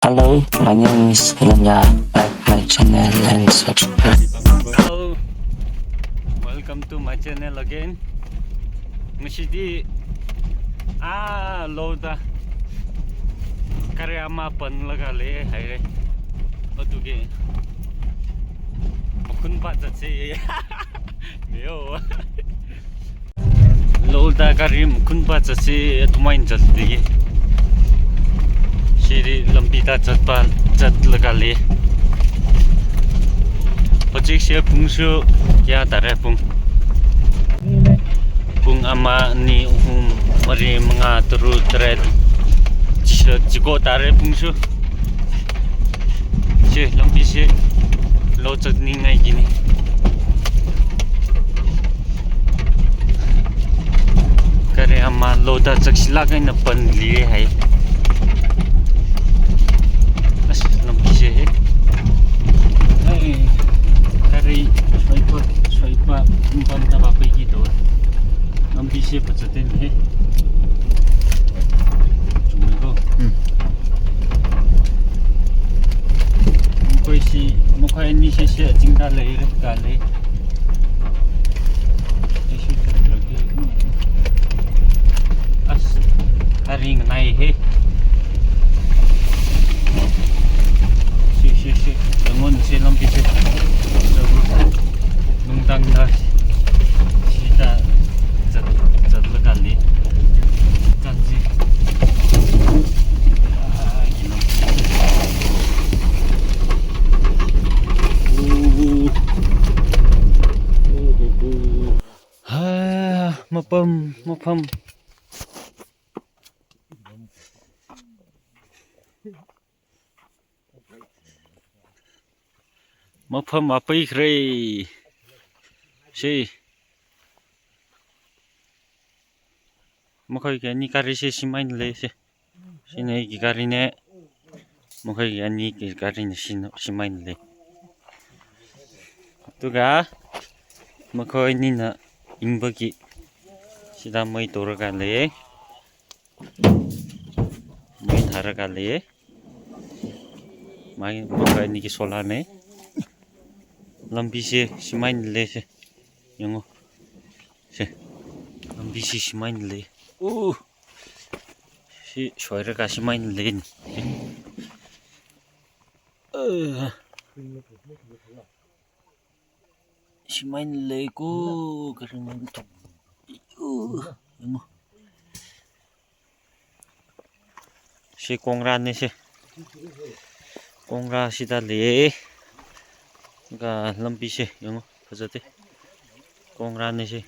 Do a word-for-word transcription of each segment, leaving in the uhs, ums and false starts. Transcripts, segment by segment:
Hello, my name is Helena. Like my channel and subscribe. Hello, welcome to my channel again. Ngasidi, ah, load da gari ama panlaga leihaira. Aduki makhun pa zatse. Yo. Load da gari makhun pa zatse, athumwui eina zatli. Shiri lambi da zatpa, zatlaga lei. Hojikse pungsu kayā tāra pung? Pung ama, ani, ahum, mari, mangā, tharuk, tharāda. Chi, chiko tāra pungsu. Chi lambise load zatningai kini. Gari ama load da zatsila kaina panli hai. As, lambise he. Hai, gari soipa, soipa, pamda vāpai kito. Lambise pazat eina he. Chungmeiko. Hmm. Makhoisi, makhoi ani sese achingda leira kale. As, gari nganai he. Shi, shi, shi. Yangon se lambise. Nungtangda shida zat, zatlaga lei. Kanji. Ah, kino. Ooh. Ooh, ooh, ooh. Ha, mapam, mapam. Mapam vāpai kharei. Shi. Makhoiki ani gari se shimān lei shi. Shina agi gari ne. Makhoiki ani agi gari ne shina, shimān lei. Athukha, makhoi anina ingbaki. Shida mei taraga lei. Mei tharāga lei. Mai, makhoi aniki sola ne. Lambise shimān lei shi. Yango. Shi. Lambise shimān lei. Uh. Shi soirāga shimān lei ni. Uh. Shimān leiko, kari man tuk. Uh, yango. Shi kongra ne shi. Kongra shida lei. Kha lambise, yango, fazate. Kongra ne shi.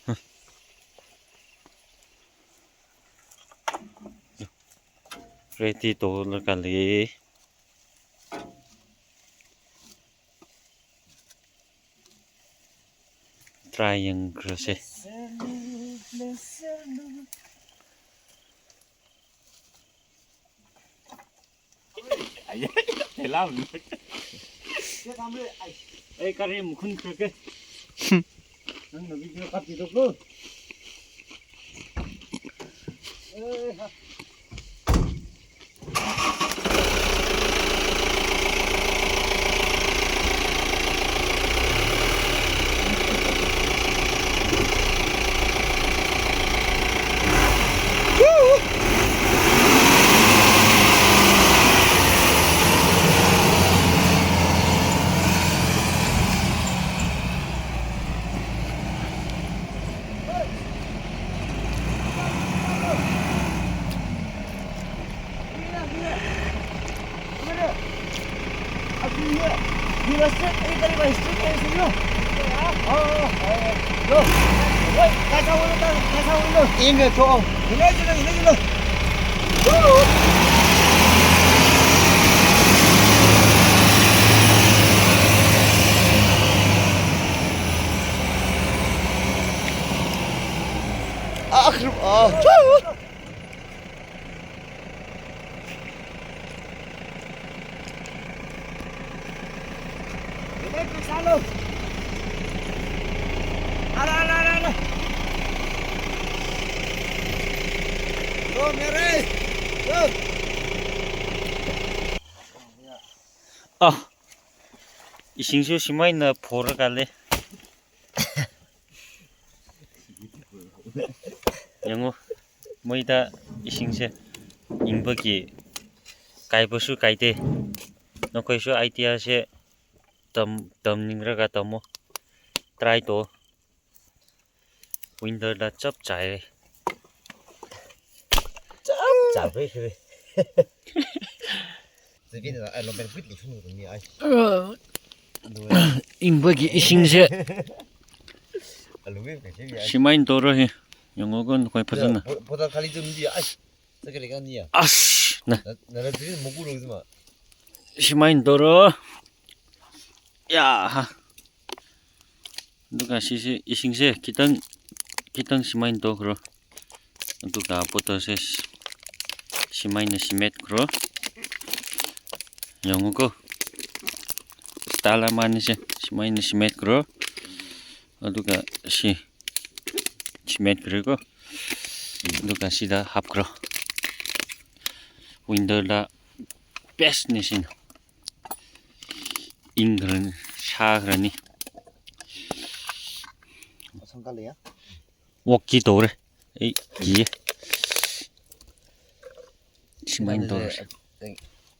Huh. Ready tolaga lei. Try yangkhuisa. Ai, gari makhun khuike. Nangna video kapki dok lo. Eh, ha. Ah, kru-, ah. Ala, ala, ala, ala. Go, Mary. Go. Ah, isingsu shimaina phoraka lei. Yangu, moida isingse. Ingbaki kaipasu kaite. Nakhoisu idea se tam, tamningraga tamo. Try to. Winter da chapchai. Chapchai. Sibin na, ai, lompen quickly phun ni ai. Ingbaki isingse. Alu win ka shi ai. Shimaina toro hi. Yangu ko nakhoi phazana. Bo-, bottle khali tum di ai. Sakali kan ni ya. Ash, na. Na, na, na, sibin moku lo sima. Shimaina toro. Ya, ha. Aduka sise, isingse, khitang, khitang shimaina tokro. Aduka bottle se shimaina shimetkro. Yangu ko. Style amanise, shimaina shimetkro. Aduka si shimetkro ko. Aduka sida hapkro. Winter da best ne sina. Ingkran, shakran ni. Sangkali ya? Wok ki tore. Ei, ki. Shimaina tore.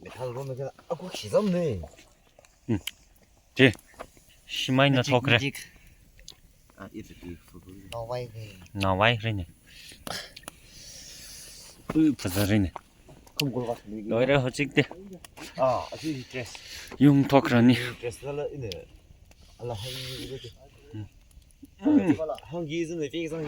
Metal room ka aku khizam ne. Hmm. Te. Shimaina thokre. Magic. Ah, it's a beautiful room. Nawai ne. Nawai re ne. Ui, phazare ne. Kum kul ka suli. Loire hojikte. Ah, achi dress. Yum thokra ni. Dress la la ine. Ala hang ni ine. Hmm. Hang gi zun ne fi zang.